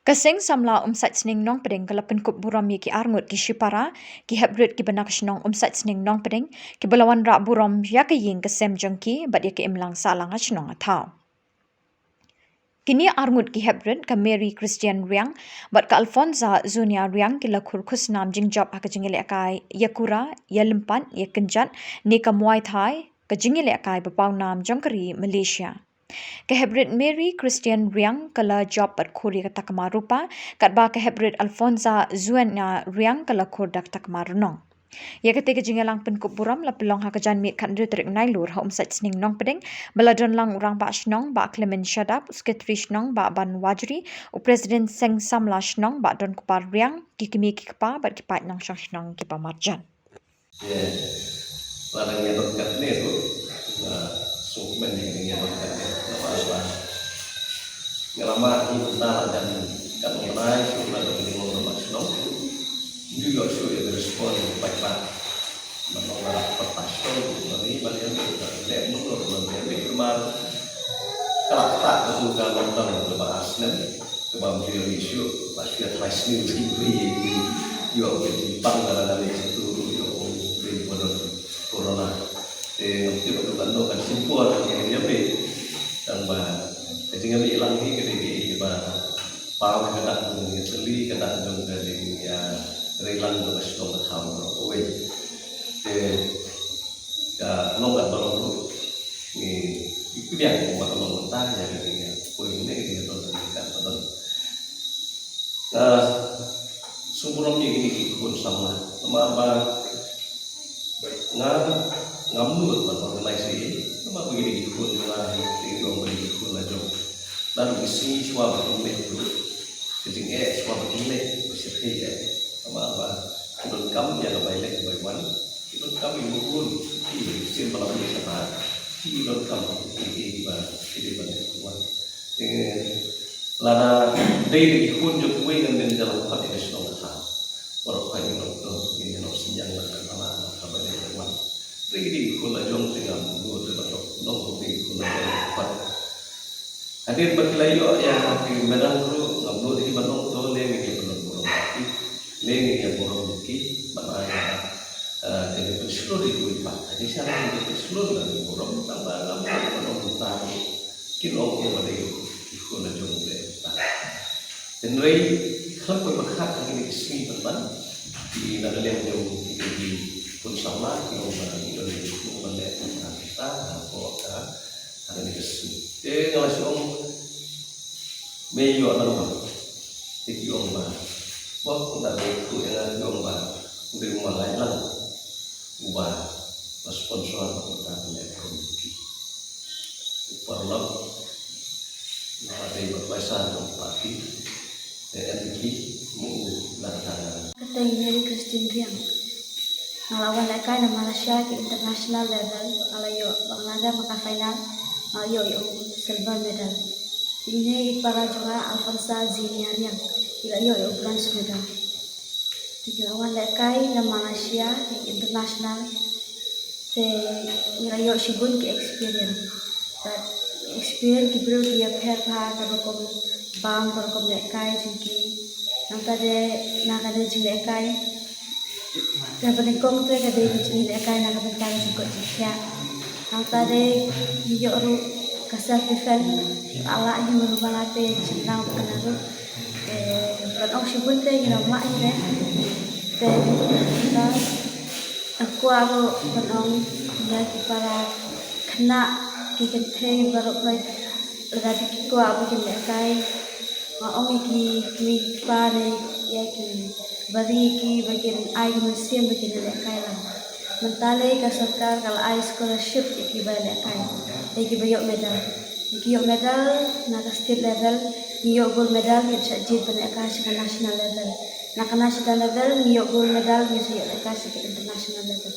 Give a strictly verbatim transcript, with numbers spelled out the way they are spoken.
Ka Seng Samla Umsait Sning Nongpdeng ka la pynkup burom ïa ki arngut ki shipara, ki heprit kiba na ka shnong Umsait Sning Nongpdeng, kiba la wanrah burom ïa ka ïing ka sem jong ki bad ïa ka imlang sahlang ha shnong ha thaw. Kine arngut ki heprit, ka Mary Christian Riang bad ka Alfonza Zunia Riang, ki la khur khusnam jingjop ha ka jingïalehkai ïakura, ïalympat, ïakynjat ne ka Muay Thai, ka jingïalehkai ba pawnam jong ka ri Malaysia. Ka heprit Mary Christian Riang ka la jop bad khur ïa ka takma rupa, katba ka heprit Alfonza Zuania Riang ka la khur da ka takma rnong. Ïa katei ka jingïalang pynkup burom la pynlong ha ka janmiet khathynriew tarik Nailur ha Umsait Sning Nongpdeng, ba la don lang u Rangbah Shnong Bah Clement Shadap, u Sekretari Shnong Bah Ban Wajri, u President Seng Samla Shnong Bah Donkupar Riang, ki kmie ki kpa bad ki paid nongshong shnong kiba marjan. Ye, la dang ïa don katne ruh, nga sngewkmen ïa ka dang ïa don katne. Namar ba nga la mad hi mynta la jan katne lai shuh la dang ïa long rangbah shnong. Ndu ïoh shuh ïa ka respond paidbah. Ban long rangbah shnong ban ïa leh ban long ïa leh namar ka la ktah ka tu ka long tang kaba ar snem. Kaba mri ri shu ba shu ya trai sniu ri ri ri yo ke jipang na na ni satu yo ri bono corona. Eh, ti ba tu kan no kan simpua na ni ya me. Tang ba ka jingami lang ni ke ni ba pau ka dak ni teli ka dak jong ka ni ya ri lang do ka shlong ka tham ro ko we. Eh, ka long ka balong ru ni iku dia ko ba long ta ya ni ko ni ni to ni ka to. Sumburom ni ni ki khun samla. Namar ba nga ngam nud ban organize ni. Namar ba ni ki khun nga ni ki ong ba ni ki khun la jong. Dan ki sngi shuwa ba ki meh tu. Ki jingeh shuwa ba ki meh ba shi thei eh. Namar ba ki donkam ïa ka bai leh bai wan. Ki donkam ïa ka bun. Ki sien ba la bun sha ta. Ki donkam ki ki ba ki dei ban leh bai wan. Te lada dei dei ki khun jong kiwei ngan nym ïa la khot ïa ka shnong ka thaw. Baroh khoit ngi long to, ngi long synñiang na ka thala na ka ba dei ka wan. Dei dei ki khun la jong te ngam nud te ba to, long dei ki khun la jong khot. Hadien ba ki la ïoh ïa ki medal ruh ngam nud hi ban long to, ne ngi ïa ban long burom ki, ne ngi ïa burom ki ban ai ïa, eh, ka dei pynshlur ïa kiwei pat. Hadien sha ngi dei pynshlur ïa ki burom tang ba ngam nud ban long ta. Kin ong ïa ba dei ki khun la jong le ta. Hynrei khlem poi ba khat ha kine ki sngi pynban, ki na ka liang jong ki khun samla ki ong ba ki don ki khun ban leh ta ta ha ko ka ha kine ki sngi. Te nga la shu ong me ïoh nang ba te ki ong ba ba kong da dei ku ïa nga ki ong ba u dei u ma lai lang uba la sponsor ba kong da leh ki. Paralok, ba dei ba paisan dong parti, N P P, mu na ka. Kata Mary Christine Riang. Nga la wan lehkai na Malaysia ki international level, nga la ïoh, ba nga la dang ka final, nga la ïoh ïoh silver medal. Ine i para jong nga Alfonsa Zinia Riang, i la ïoh ïoh bronze medal. Te ngi la wan lehkai na Malaysia, international. Te ngi la ïoh shibun ki experience. But experience ki briew ki ïapher bha ka rukom bam, ka rukom lehkai jong ki. Nangta de na kane jinglehkai kaba nyngkong te ka dei ka jinglehkai na ka bynta ka jingkoit jingkhiah. Nangta de ngi ïoh ruh ka self defense, la lah hi mano ba la peit jingdang ba kane ruh. Te ban ong shibun te ngi nym lah hi re. Te ka kwah ruh ban ong ïa ki para khynnah ki kynthei baroh khoit lada ki kwah ba kin lehkai. Nga ong ïa ki kmie ki kpa ne ïa ki ba ri ki ba kin ai ki mynsiem ba kin lehkai lang. Mynta lei ka sorkar ka la ai scholarship ïa ki ba lehkai, ïa ki ba ïoh medal. Ïa ki ïoh medal na ka state level, ngi ïoh gold medal, ngi shah jied ban lehkai sha ka national level. Na ka national level ngi ïoh gold medal, ngi shah ïoh lehkai sha ka international level.